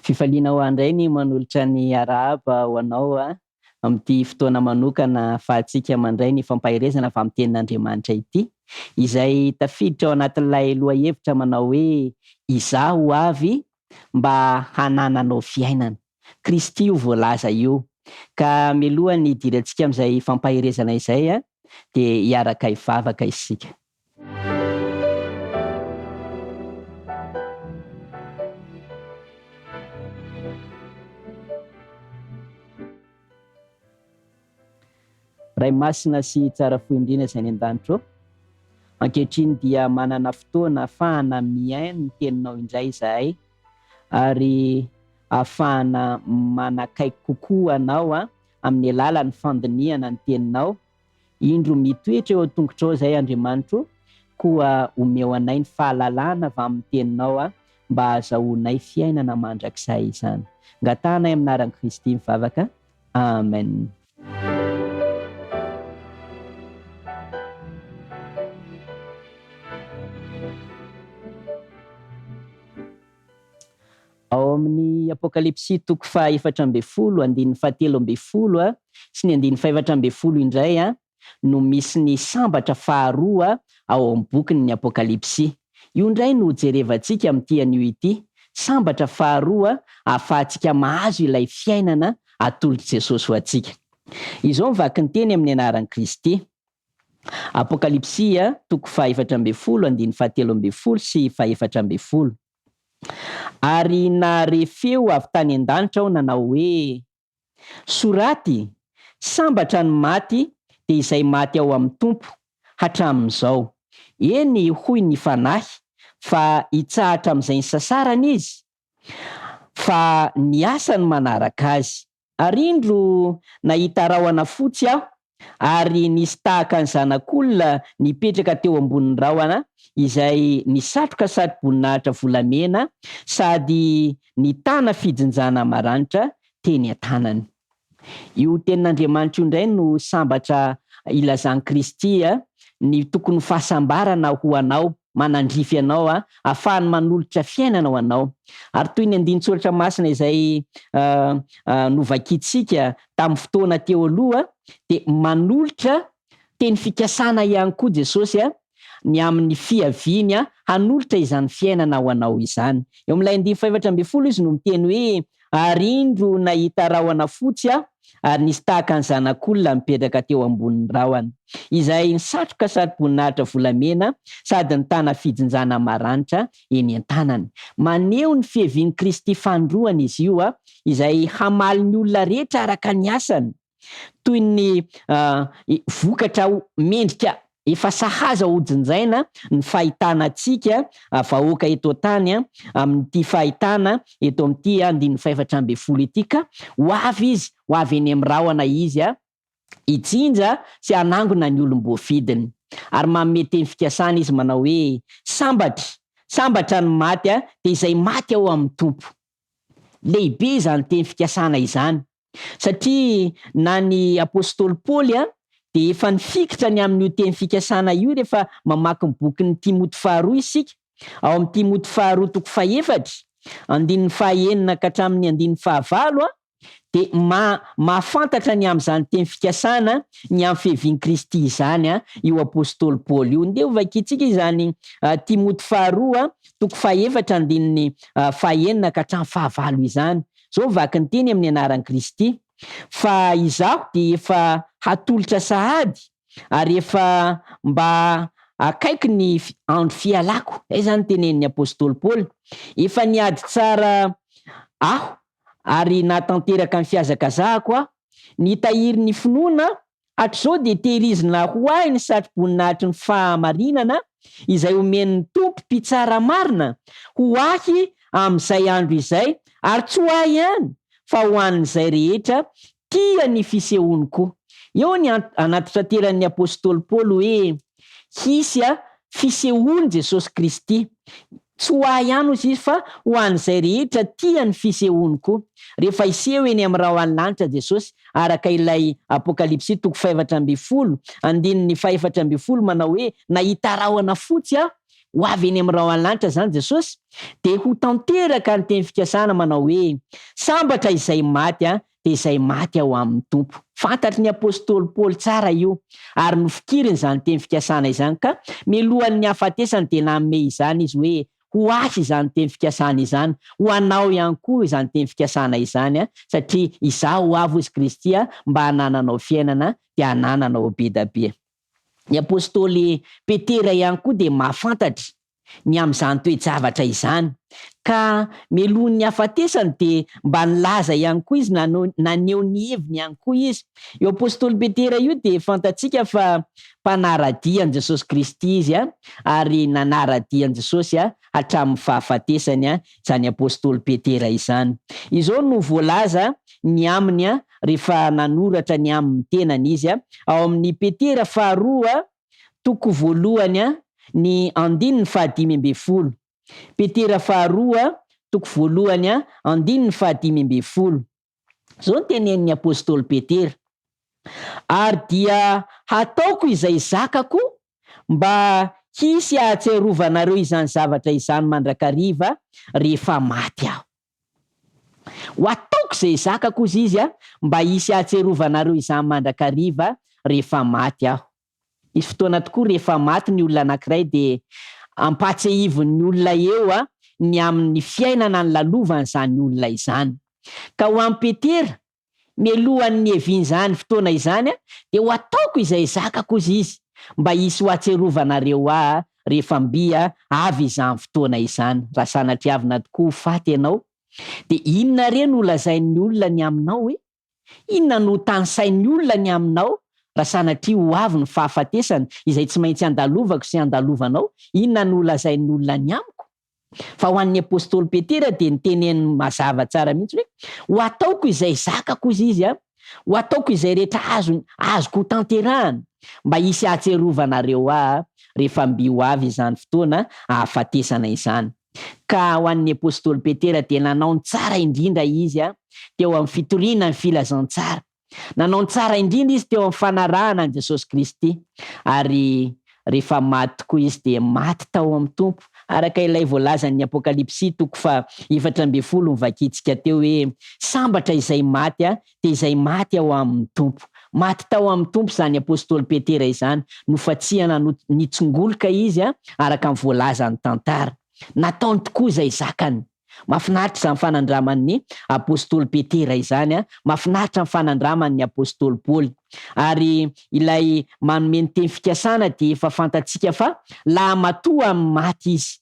Fifaliana ho ahy indray ny manolotra ny arahaba ho anao amin'ity fotoana manokana ahafahantsika mandray ny fampaherezana avy amin'ny Tenin'Andriamanitra ity, izay tafiditra ao anatin'ilay lohahevitra manao hoe Izaho ho avy mba hanananao fiainana. Kristy io voalaza io. Ka mialohan'ny hidirantsika amin'izay fampaherezana izay dia hiaraka hivavaka isika. Ray masina sy tsara fo indrindra izay any an-danitra ô, ankehitriny dia manana fotoana ahafahana mihaino ny teninao indray izahay ary ahafahana manakaiky kokoa anao amin'ny alalan'ny fandinihana ny teninao. Indro mitoetra eo an-tongotrao izay Andriamanitro, koa omeo anay ny fahalalana avy amin'ny teninao mba hahazahoanay fiainana mandrakizay izany. Ngatahanay amin'ny anaran'i Kristy mivavaka. Amen. Ao amin'ny Apokalypsy toko faha-14 andininy faha-13 sy ny andininy faha-14 indray no misy ny sambatra faharoa ao amin'ny bokin'ny Apokalypsy. Io indray no hojerevantsika amin'ity anio ity, sambatra faharoa ahafahantsika mahazo ilay fiainana atolotr'i Jesosy ho antsika. Izao ny vakinteny amin'ny anaran'i Kristy. Apokalypsy toko faha-14 andininy faha-13 sy faha-14. Ary nahare feo avy tany an-danitra aho nanao hoe, Soraty, Sambatra ny maty, dia izay maty ao amin'ny Tompo, hatramin'izao. Eny, hoy ny Fanahy, fa hitsahatra amin'izay nisasarany izy, fa ny asany manaraka azy. Ary indro, nahita rahona fotsy aho, ary nisy tahaka ny zanak'olona nipetraka teo ambonin'ny rahona, izay nisatroka satroboninahitra volamena sady nitana fijinjana maranitra teny an-tanany. Io tenin'Andriamanitra io indray no sambatra ilazan'i Kristy ny tokony ho fahasambarana ho anao. manandrify anao, ahafahany manolotra fiainana ho anao. Ary toy ny andinin-tsoratra masina izay novakintsika tamin'ny fotoana teo aloha, dia manolotra teny fikasana ihany koa Jesosy ny amin'ny fiaviany hanolotra izany fiainana ho anao izany. Eo amin'ilay andininy fahefatra ambin'ny folo izy no miteny hoe, Ary indro nahita rahona fotsy aho, ary nisy tahaka ny zanak'olona nipetraka teo ambonin'ny rahona, izay nisatroka satroboninahitra volamena sady nitana fijinjana maranitra eny an-tanany. Maneho ny fiavian'i Kristy fanindroany izy io, izay hamaly ny olona rehetra araka ny asany. Toy ny vokatra mendrika efa sahaza hojinjaina ny fahitana antsika vahoaka eto an-tany amin'ity fahitana eto amin'ity andininy fahefatra ambin'ny folo ity ka ho avy izy, ho avy eny amin'ny rahona izy hijinja sy hanangona ny olom-boafidiny. Ary manome teny fikasana izy manao hoe, Sambatra, sambatra ny maty dia izay maty ao amin'ny Tompo. Lehibe izany teny fikasana izany. Satria na ny apostoly Paoly dia efa nifikitra ny amin'io teny fikasana io rehefa mamaky ny bokin'ny Timoty faharoa isika. Ao amin'ny Timoty faharoa toko fahefatra, andininy fahaenina ka hatramin'ny andininy fahavalo, dia mahafantatra ny amin'izany teny fikasana ny amin'ny fiavian'i Kristy izany io apostoly Paoly io. Ndeha hovakintsika izany Timoty faharoa toko fahefatra andininy fahaenina ka hatramin'ny fahavalo izany. Izao vaky ny teny amin'ny anaran'i Kristy, Fa izaho dia efa hatolotra sahady, ary efa mba akaiky ny andro fialako. Izay izany no tenenin'ny apostoly Paoly. Efa niady tsara aho, ary nahatanteraka ny fihazakazahako aho, nitahiry ny finoana aho, Hatrizao dia tehirizina ho ahy ny satroboninahitry ny fahamarinana izay omen'ny Tompo Mpitsara marina ho ahy amin'izay andro izay, ary tsy ho ahy ihany fa ho an'izay rehetra tia ny fisehoany koa. Eo ny anatitrateran'ny apostoly Paoly hoe hisy fisehoan'i Jesosy Kristy. Tsy ho ahy ihany hozy izy fa ho an'izay rehetra tia ny fisehoany koa. Rehefa hiseho eny amin'ny rahon'ny lanitra Jesosy, araka ilay Apokalypsy toko fahefatra ambin'ny folo, andininy fahefatra ambin'ny folo manao hoe, Nahita rahona fotsy aho. Ho avy eny amin'ny rahona lanitra izany Jesosy, dia ho tanteraka ny teny fikasana manao hoe, Sambatra izay maty dia izay maty ao amin'ny Tompo. Fantatry ny apostoly Paoly tsara io, ary nofikiriny izany teny fikasana izany, ka mialohan'ny hahafatesany dia nanome izany izy hoe, Ho ahy izany teny fikasana izany, ho anao ihany koa izany teny fikasana izany, satria izaho ho avy, hoy izy Kristy, mba hanananao fiainana, dia hanananao be da be. Ny apostoly Petera ihany koa dia mahafantatra ny amin'izany toe-javatra izany, ka melohin'ny hafatesany dia mba nilaza ihany koa izy, naneho ny heviny ihany koa izy. Io apostoly Petera io dia fantatsika fa mpanara-dia an'i Jesosy Kristy izy ary nanara-dia an'i Jesosy hatramin'ny fahafatesany izany apostoly Petera izany. Izao no voalaza ny aminy rehefa nanoratra ny amin'ny tenany izy, ao amin'ny Petera faharoa toko voalohany ny andininy fahadimy ambin'ny folo. Petera faharoa toko voalohany andininy fahadimy ambin'ny folo. Izao no tenenin'ny apostoly Petera, Ary dia hataoko izay zakako mba hisy hahatsiarovanareo izany zavatra izany mandrakariva rehefa maty aho. Ho ataoko izay zakako, hozy izy, mba hisy hahatsiarovanareo izany mandrakariva rehefa maty aho. Misy fotoana tokoa rehefa maty ny olona anankiray dia ampahatsiahivin'ny olona eo ny amin'ny fiainana nolalovan'izany olona izany. Ka ho an'i Petera, mialohan'ny niavian'izany fotoana izany dia ho ataoko izay zakako hozy izy mba hisy ho ahatsiarovanareo ahy rehefa mby avy izany fotoana izany. Raha sanatriavina tokoa ho faty ianao dia inona re no holazain'ny olona ny aminao e? Inona no ho tanisain'ny olona ny aminao raha sanatria ho avy ny fahafatesana izay tsy maintsy andalovako sy andalovanao? Inona no holazain'ny olona ny amiko? Fa ho an'ny apostoly Petera dia niteneniny mazava tsara mihitsy hoe, Ho ataoko izay zakako, hozy izy, ho ataoko izay rehetra azony, azoko hotanterahana, mba hisy hahatsiarovanareo ahy rehefa mby ho avy izany fotoana hahafatesana izany. Ka ho an'ny apostoly Petera dia nanao ny tsara indrindra izy teo amin'ny fitoriana ny filazantsara. Nanao ny tsara indrindra izy teo amin'ny fanarahana an'i Jesosy Kristy. Ary rehefa maty tokoa izy dia maty tao amin'ny Tompo, araka ilay voalazan'ny Apokalypsy toko faha 14 novakintsika teo hoe, Sambatra izay maty dia izay maty ao amin'ny Tompo. Maty tao amin'ny Tompo izany apostoly Petera izany, nofatsihana nitsongoloka izy araka ny voalazan'ny tantara. Nataony tokoa izay zakany. Mahafinaritra izany fanandraman'ny apostoly Petera izany, mahafinaritra ny fanandraman'ny apostoly Paoly. Ary ilay manome ny teny fikasana dia efa fantatsika fa lahimatoa amin'ny maty izy.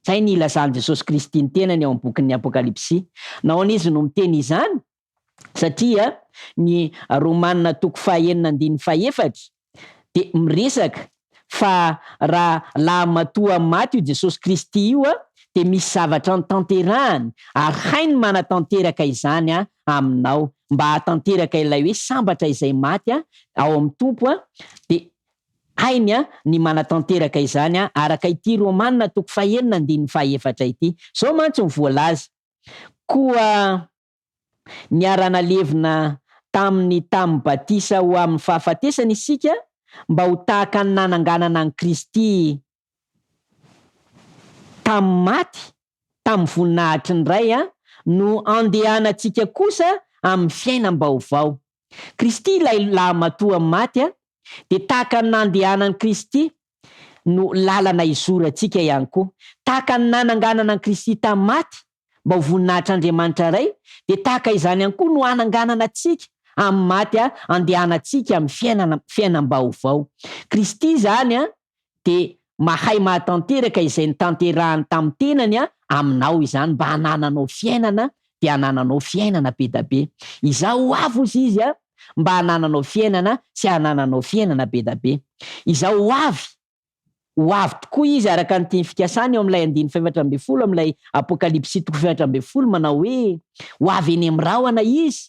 Izay ny ilazan'i Jesosy Kristy ny tenany ao amin'ny bokin'ny Apokalypsy. Nahoana izy no miteny izany? Satria ny Romana toko fahaenina andininy fahefatra dia miresaka fa raha lahimatoa maty io Jesosy Kristy io dia misy zavatra notanterahany ary hainy manatanteraka izany aminao mba hahatanteraka ilay hoe sambatra izay maty ao amin'ny Tompo dia hainy ny manatanteraka izany araka ity Romana toko fahenina andininy fahaefatra ity. Izao mantsy no voalaza, Koa niara-nalevina taminy tamin'ny batisa ho amin'ny fahafatesana isika mba ho tahaka ny nananganana an'i Kristy tamin'ny maty tamin'ny voninahitry ny Ray no andehanantsika kosa amin'ny fiainam-baovao. Kristy ilay lahimatoa maty dia tahaka ny nandehanan'i Kristy no lalana izorantsika ihany koa. Tahaka ny nananganana an'i Kristy tamin'ny maty mba ho voninahitr'Andriamanitra Ray, dia tahaka izany ihany koa no hananganana antsika amin'ny maty andehanantsika amin'ny fiainana fiainam-baovao. Kristy izany dia mahay mahatanteraka izay notanterahany tamin'ny tenany aminao izany mba hanananao fiainana dia hanananao fiainana be da be. Izaho ho avy hozy izy mba hanananao fiainana sy hanananao fiainana be da be. Izaho ho avy, ho avy tokoa izy araka ny teny fikasany eo amin'ilay andininy fahefatra ambin'ny folo amin'ilay Apokalypsy toko fahefatra ambin'ny folo manao hoe ho avy eny amin'ny rahona izy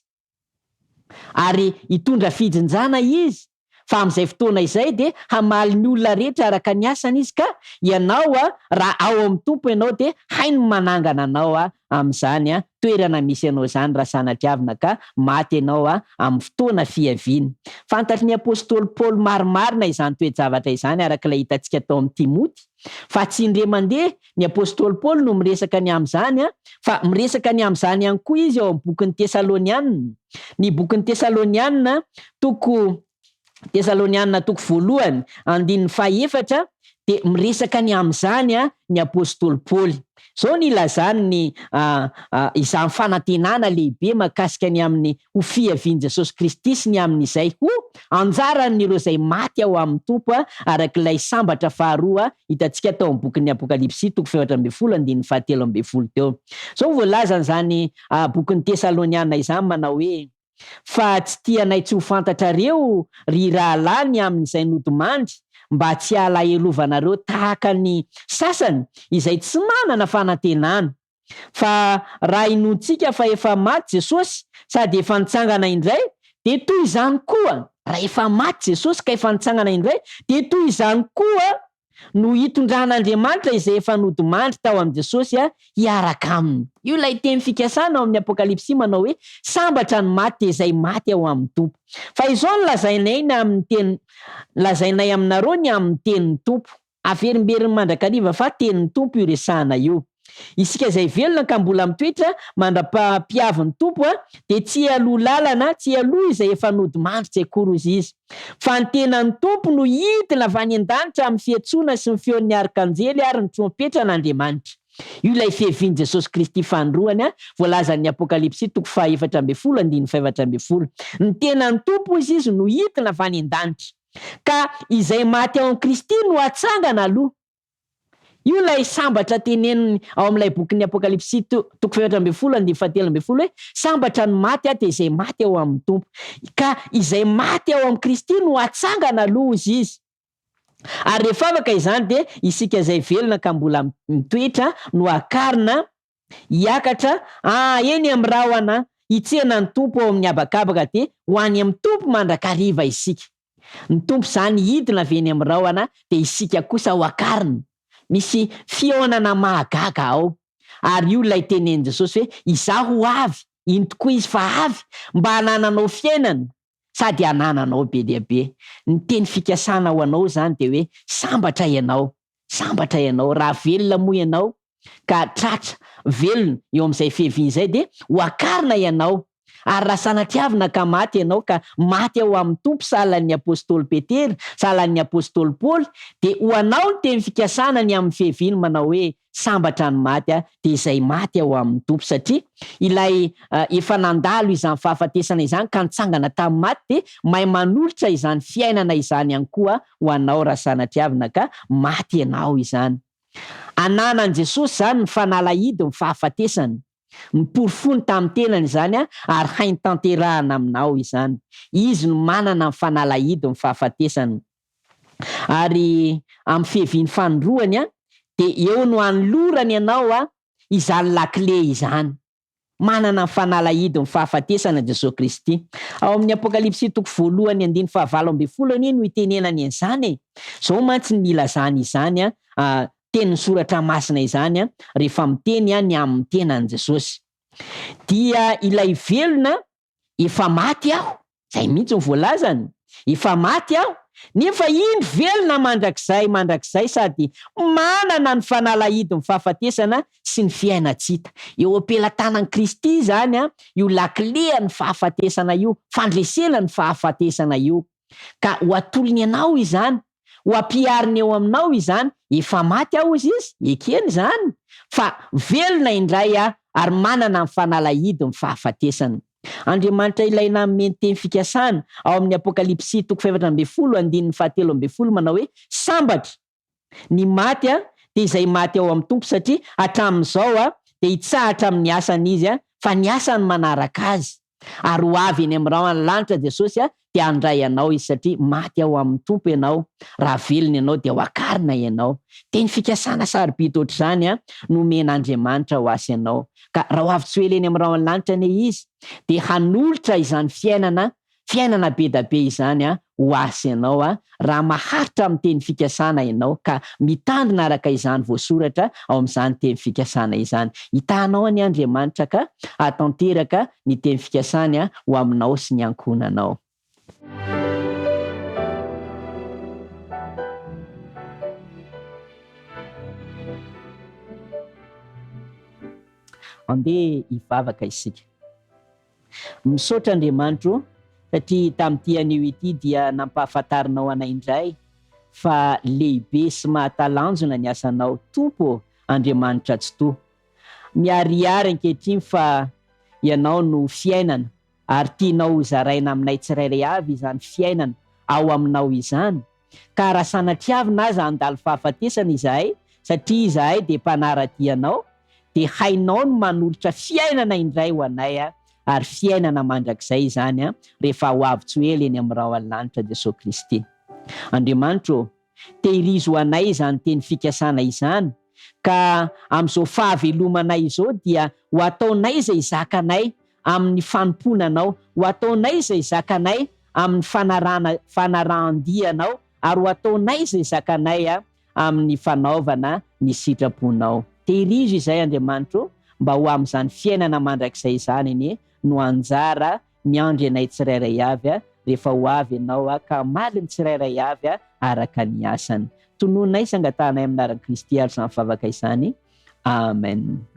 ary hitondra fijinjana izy. Fa amin'izay fotoana izay dia hamaly ny olona rehetra araka ny asany Izy ka ianao raha ao amin'ny Tompo ianao dia hainy ny manangana anao amin'izany toerana misy anao izany raha sanatriavina ka maty ianao amin'ny fotoana fiaviany. Fantatry ny apostoly Paoly marimarina izany toe-javatra izany araka ilay hitantsika tao amin'ny Timoty fa tsy indray mandeha ny apostoly Paoly no miresaka ny amin'izany fa miresaka ny amin'izany ihany koa izy ao amin'ny bokin'ny Tesaloniana. Ny bokin'ny Tesaloniana toko Tesaloniana toko voalohany andininy fahefatra dia miresaka ny amin'izany ny apostoly Paoly. Izao no ilazany ny izany fanantenana lehibe mahakasika ny amin'ny ho fiavian'i Jesosy Kristy sy ny amin'izay ho anjaran'ireo izay maty ao amin'ny Tompo araka ilay sambatra faharoa hitantsika tao amin'ny bokin'ny Apokalypsy toko fahefatra ambin'ny folo andininy fahatelo ambin'ny folo teo. Izao no voalazan'izany bokin'ny Tesaloniana izany manao hoe, Fa tsy tianay tsy ho fantatrareo, ry rahalahy, ny amin'izay nodimandry, mba tsy halahelovanareo tahaka ny sasany izay tsy manana fanantenana. Fa raha inoantsika fa efa maty Jesosy sady efa nitsangana indray, dia toy izany koa, raha efa maty Jesosy ka efa nitsangana indray, dia toy izany koa no hitondran'Andriamanitra izay efa nodimandry tao amin'i Jesosy hiaraka aminy. Io ilay teny fikasana ao amin'ny Apokalypsy manao hoe, Sambatra ny maty dia izay maty ao amin'ny Tompo. Fa izao no lazainay ny amin'ny teny, lazainay aminareo ny amin'ny tenin'ny Tompo. Averimberiny mandrakariva fa tenin'ny Tompo io resahana io. Isika izay velona ka mbola mitoetra mandra-pampiavin'ny Tompo dia tsy hialoha lalana, tsy hialoha izay efa nodimandry tsy akory hozy izy. Fa ny tenan'ny Tompo no hidina avy any an-danitra amin'ny fiantsoana sy ny feon'ny arkanjely ary ny trompetran'Andriamanitra. Io ilay fiavian'i Jesosy Kristy fanindroany voalazan'ny Apokalypsy toko faha-14 andininy faha-14. Ny tenan'ny Tompo hozy izy no hidina avy any an-danitra. Ka izay maty ao amin'i Kristy no hatsangana aloha. Io ilay sambatra teneniny ao amin'ilay bokin'ny Apokalypsy toko faha-14 andininy faha-13 hoe, Sambatra ny maty dia izay maty ao amin'ny Tompo. Ka izay maty ao amin'i Kristy no hatsangana aloha hozy izy. Ary rehefa afaka izany dia isika izay velona ka mbola mitoetra no hakarina Hiakatra eny amin'ny rahona hitsena ny Tompo ao amin'ny habakabaka dia ho any amin'ny Tompo mandrakariva isika. Ny Tompo izany hidina avy eny amin'ny rahona dia isika kosa ho akarina. Misy fihaonana mahagaga ao. Ary io ilay tenenin'i Jesosy hoe, Izaho ho avy, iny tokoa Izy fa avy, mba hanananao fiainana sady hanananao be dia be. Ny teny fikasana ho anao izany dia hoe, sambatra ianao. Sambatra ianao raha velona moa ianao ka tratra velona eo amin'izay fiaviana izay dia ho akarina ianao ary raha sanatriavina ka maty ianao ka maty ao amin'ny Tompo sahalan'ny Apostoly Petera, sahalan'ny Apostoly Paoly dia ho anao ny teny fikasana ny amin'ny fiaviany manao hoe sambatra ny maty dia izay maty ao amin'ny Tompo satria ilay efa nandalo izany fahafatesana izany ka nitsangana tamin'ny maty dia mahay manolotra izany fiainana izany ihany koa ho anao raha sanatriavina ka maty ianao izany. Ananan'i Jesosy izany ny fanalahidy ny fahafatesany. Noporofony tamin'ny tenany izany ary hainy tanterahana aminao izany. Izy no manana ny fanalahidy ny fahafatesana. Ary amin'ny fiaviany fanindroany dia eo no hanolorany anao izany lakile izany. Manana ny fanalahidin'ny fahafatesana Jesoa Kristy. Ao amin'ny Apokalypsy toko voalohany andininy fahavalo ambin'ny folo anie no itenenany an'izany e! Izao mantsy ny nilazany izany tenin'ny Soratra Masina izany rehefa miteny ny amin'ny tenan'i Jesosy. Dia ilay velona Efa maty aho, izay mihitsy no voalazany, efa maty aho, nefa indro velona mandrakizay mandrakizay sady manana ny fanalahidin'ny fahafatesana sy ny fiainan-tsy hita. Eo am-pelatanan'i Kristy izany io lakilean'ny fahafatesana io, fandresena ny fahafatesana io. Ka ho atolony anao izany, ho ampihariny eo aminao izany, efa maty aho hozy izy, ekena izany, fa velona indray aho ary manana ny fanalahidin'ny fahafatesana. Andriamanitra ilay nanome ny teny fikasana ao amin'ny Apokalypsy toko fahefatra ambin'ny folo andininy fahatelo ambin'ny folo manao hoe, Sambatra ny maty dia izay maty ao amin'ny Tompo satria hatramin'izao dia hitsahatra amin'ny asany izy fa ny asany manaraka azy. Ary ho avy eny amin'ny rahona lanitra Jesosy dia handray anao Izy satria maty ao amin'ny Tompo ianao, raha velona ianao dia ho akarina ianao. Teny fikasana sarobidy ohatr'izany no omen'Andriamanitra ho ahy sy ianao. Ka raha ho avy tsy ho ela eny amin'ny rahona lanitra anie Izy dia hanolotra izany fiainana, fiainana be da be izany. ho ahy sy ianao raha maharitra amin'ny teny fikasana ianao ka mitandrina araka izany voasoratra ao amin'izany teny fikasana izany. Hitahanao anie Andriamanitra ka hahatanteraka ny teny fikasany ho aminao sy ny ankohonanao. Andeha hivavaka isika. Misaotra Andriamanitro satria tamin'ity anio ity dia nampahafantarinao anay indray fa lehibe sy mahatalanjona ny asanao Tompo ô Andriamanitra Tsitoha. Miharihary ankehitriny fa Ianao no fiainana ary tianao hozaraina aminay tsirairay avy izany fiainana ao aminao izany ka raha sanatriavina aza handalo fahafatesana izahay satria izahay dia mpanara-dia anao dia hainao ny manolotra fiainana indray ho anay ary fiainana mandrakizay izany rehefa ho avy tsy ho ela eny amin'ny rahon'ny lanitra Jesoa Kristy. Andriamanitro ô, tehirizo ho anay izany teny fikasana izany ka amin'izao fahavelomanay izao dia ho ataonay izay zakanay amin'ny fanompoana Anao, ho ataonay izay zakanay amin'ny fanarahana fanarahan-dia Anao, ary ho ataonay izay zakanay amin'ny fanaovana ny sitraponao. Tehirizo izay, Andriamanitro, mba ho amin'izany fiainana mandrakizay izany anie no anjara miandry anay tsirairay avy rehefa ho avy Ianao ka hamaly ny tsirairay avy araka ny asany. Tononay sy angatahanay amin'ny anaran'i Kristy ary izany vavaka izany. Amen.